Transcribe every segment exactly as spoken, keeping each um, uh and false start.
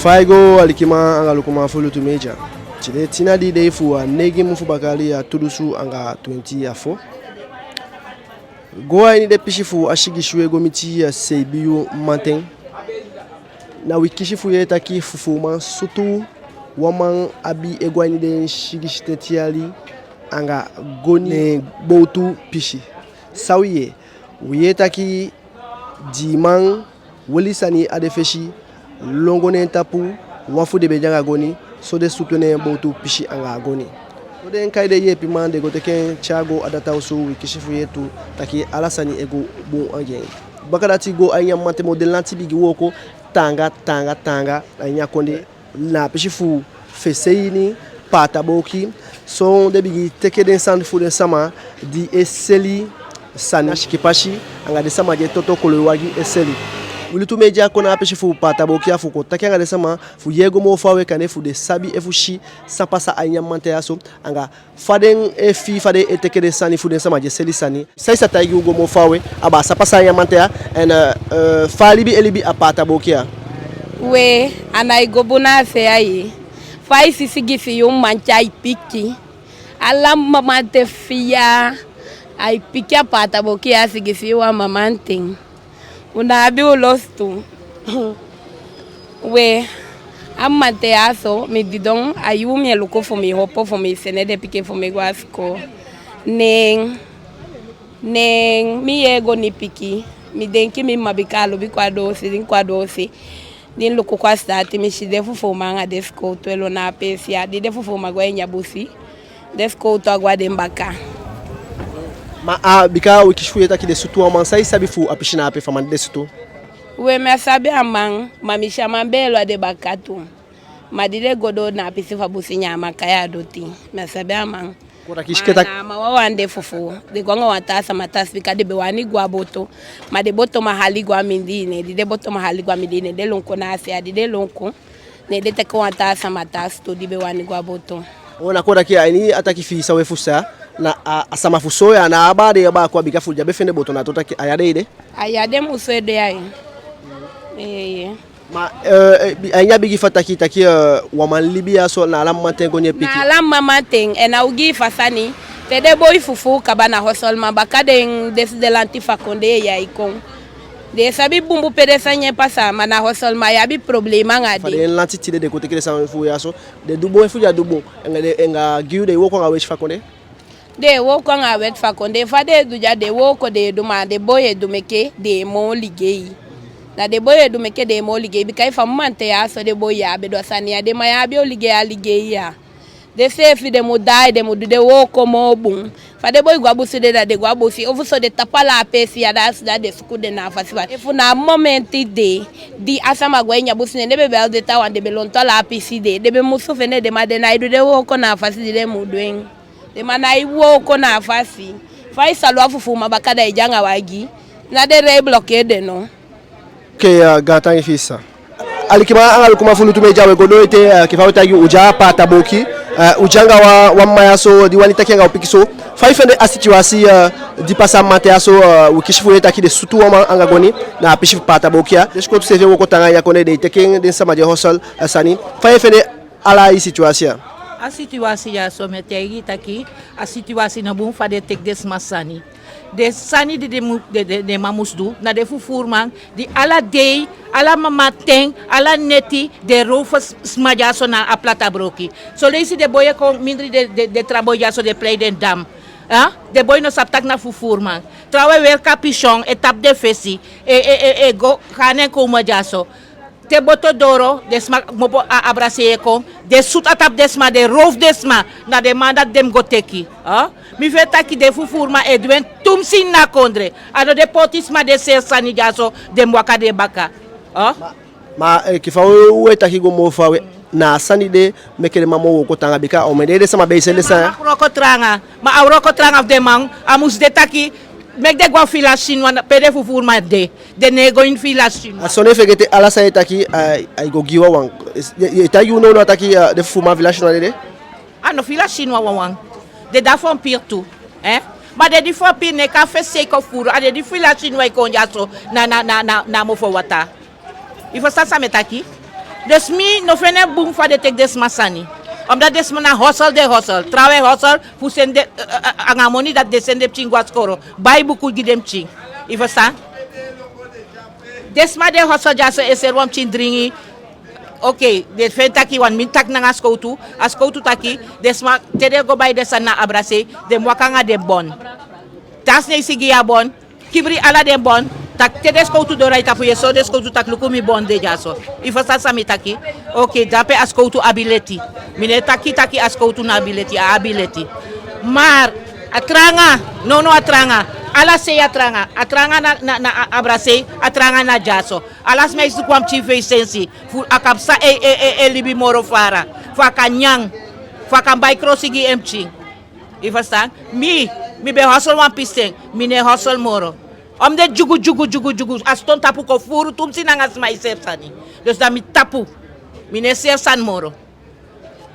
Paigo alikiman anga lukuman fu Lutu Media. Tide tina dii dei fu a neigin mun fu baka yali a tu dunsu anga twenti a fo. Go a ini den pisi fu a sigisi yuu e go miti a seibin yuu mamanten, na wi kisi fu yee taki fufuuman sutu wan man abi e go a ini den sigisi tenti yali anga goni ne en bowtu pisi. San wi yee? Wi yee taki dii man weli sani a den fesi, lon go ne en tapu, wan fu den be de anga goni, so den sutu en ne en bowtu pisi anga a goni. So den kai den yeepiman, den go teke en tyai go a data osu. Wi kisi fu yee tu taki ala sani e go bun anga en. Bakadati go a ini a mamanten moo den lanti bigin wooko taanga, taanga, taanga a ini a kondee. Na a pisi fu Fese ini, Paata Booki, so den bigin teke den sani fu den sama di e seli sani a sikipasi, anga den sama di e toto koloiwagi e seli. Wi Lutu Media kon na a pisi fu Paata Booki ya fu kon taki anga den sama fu yee go moo faawe, kande fu den sabi efu si san pasa a ini a mamanten ya so, anga fa den e fii, fa den e teke den sani fu den sama di e seli sani. San i sa taigi u go moo faawe abaa san pasa a ini a mamanten ya, en, eh, eh, fa a libi e libi a Paata Booki ya? We, a nái go bun na a se ya. Fa i si sigisi yuu mamanten ai piki. Ala mamanten fiya ai piki a Paata Booki ya, sigisi yuu a mamanten. U ná abi u losutu. We, a mamanten ya so, mi didon a yuu, mi e luku fu mi hopo fu mi sende den pikin fu mi go a sikoo. Neen, neen mi yee goni piki. Mi denki mi mma, bika a lobi kon a doosi, di mi kon a doosi, di mi luku kon a sitaati, mi si den fufuuman anga den sikowtu e lon na a peesi ya. Di den fufuuman go a ini a busi, den sikowtu á go a den baka. Ma a, bika wi kisi fu yee taki den sutu wan man, san i sabi fu a pisi na ape, fa a man di den sutu? We, mi á sabi a man, ma mi si a man be e lon a den baka tu. Ma di den go doo na a pisi fu a busi, ne a man kai a doti. Mi á sabi a man. Kon taki, ma na a man wawan de fufuu. Den go anga wan taa sama tasi, bika den be wani go a boto. Ma den botoman hali go a mindii, ne di den botoman hali go a mindii, ne den lon kon na a se ya. Di den lon kon, ne den teke wan taa sama tasi tu di be wani go a boto. Oo, na kon taki a ini a taki fi i san we fusutan, na a, a sama fu so ya, na a baa de ya baa kon, a bika fu di a be fende boto na a to taki a ya de ede. A ya den musu ede ya. Eeye. Ma, eh, eh, bi-, a ini a bigin fa taki, taki, eh, wan man libi ya so, na ala mamanten goni e piki. Na ala mamanten, en na ogii fa sani. Te den boi fufuu kaba, na hosselman baka den, den, den lanti fu a kondee ya e kon. Den sabi bunbun pe den sani e pasa, ma na hosselman e abi problema anga den. Fa den lanti tide den kon teke den sani fu u ya so, den du bun efu den á du bun, anga den, anga gi u, den e wooko anga weti fu a kondee? Den e wooko anga weti fu a kondee. Fa den e du ya, den e wooko, den e du, ma den boi e du meke den e moo ligei. Na den boi e du meke den e moo ligei, bika efu a mamanten ya so den boi ya á be du a sani ya, den man ya á be o ligei a ligei ya. Den seefi den mu daai, den mu du den wooko moo bun. Fa den boi go a busi de, da den go a busi. Ofuso den tapu ala a peesi ya, da a si da den suku den na a fasi fa. Efu na a momenti de, di a sama go a ini a busi, ne den be bali den taawan, den be lontu ala a pisi de. Den be musu fende den, ma den nái du den wooko na a fasi di den mu du en. Den man nái wooko na a fasi. Fa i saluku a fufuuman baka, da i de anga wagi. Na den rij bloqueer den, no? Oke, eh, gaantangi fi i, sisa. Alikiman anga lukuman fu Lutu Media, we go doo ete, eh, enke fa we taigi u, u de a Paata Booki, eh, u de anga wan, wan mma ya so di wani taki anga u pikinso. Fa i fende a situwasi, eh, di pasa a mamanten ya so, eh, wi kisi fu yee taki den sutu wan man anga goni na a pisi fu Paata Booki ya. Den sikowtu seefi e wooko taanga a ini a kondee, den e teke den sama di e hossel, eh, sani. Fa i fende ala i situwasi ya? A situwasi ya so, mi e taigi i taki a situwasi no bun fa den e teke den sama sani. Den sani di den mu-, den, den, den man musu du, na den fufuuman di ala dei, ala mamanten, ala neti, den e roof s-, sama ya so na a Paata Booki. Son leisi den boi e kon mindii, den, den, den tra boi ya so, den e plei den dam. Ah? Den boi no sabi taki na fufuuman. Trawan e weri capuchon, e tapu den fesi, e, e, e, e go gaan en komen ya so. Te boto doro, den sama kmopo a, a brasei e kon, den sutu a tapu den sama, den roof den sama, na den man dati den mu go teke. Ah? Mi fende taki den fufuuman e du en tumisi na a kondre. A no den pootisma di e seli sani ya so, den mu waka den baka. Ah? Ma, ma, eh, enke fa u e taki go moo fawe, na a sani de meke den man moo wooko taanga, bika omen dei den sama be e seli den sani. Ma a wooko taanga, ma a wooko taanga fu den man, a musu de taki, meke den go a Village Chinois, na pe den fufuuman de. Den ná e go ini Village Chinois. A so, ná fegete ala san i e taki, ai, ai go gi wawan. I, i, i e taigi u nownow taki, eh, den fufuuman a Village Chinois dede? A no Village Chinois wawan. Den de a Fond Pierre tu. Eh? Ma den di Fond Pierre, ne kan fesi seiko furu. A den di Village Chinois e kon ya so na, na, na, na, na mofo wataa. I fusutan san mi e taki? Dus mi no fende bun fa den teki den sma sani. Omdat den sma na hosel den hosel. Trawan e hosel fu sende, eh, eh, eh, anga moni dati den sende pikin go a sikoo. Bai buku gi den pikin. I fusutan? Den sma den hosel dyaso e seli wan pikin dringi. Oké, den fende taki wan mi taki nanga sikowtu. A sikowtu taki, den sma te den go bai den sani na Abrasei, den mu waka anga den bon. Te a Sineisi gi yu a bon, kibri ala den bon, taki te den sikowtu doo a i tapu, yu e soi den sikowtu taki luku mi bon de dyaso. I fusutan san mi taki? Oké, dape a sikowtu abi leti. Mi no e taki taki a sikowtu no abi leti, a abi leti. Maar a taanga, nownow a taanga. Ala sei a taanga. A taanga na, na, na a, Abrasei, a taanga na dyaso. Ala sma e suku wan pikin feifi sensi. Fu a kan pasa e, e, e, e libi moro fara. Fu a kan nyan. Fu a kan bai krosi gi en pikin. I fusutan? Mi, mi be hosel wan pisten, mi no e hosel moro. Omdat dyugu, dyugu, dyugu, dyugu. A siton tapu kon furu tumisi nanga sma e seli sani. Dus da mi tapu. Mi no e seli sani moro.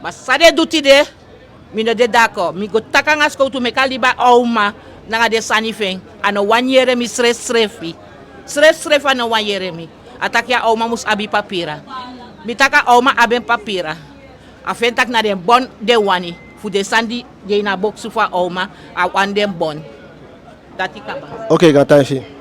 Ma san den du tide, mi no de d'accord. Mi go taki anga sikowtu meke a liba a uman nanga den sani fi en. A no wani yere mi srefsrefi. Srefsrefi a no wani yere mi. A taki a uman mus abi papira. Mi taki a uman abi en papira. A fende taki na den bon den wani, fu den sani di de ini a boksu fu a uman, a wani den bon. Dati kaba. Oké, gaantangi fi i.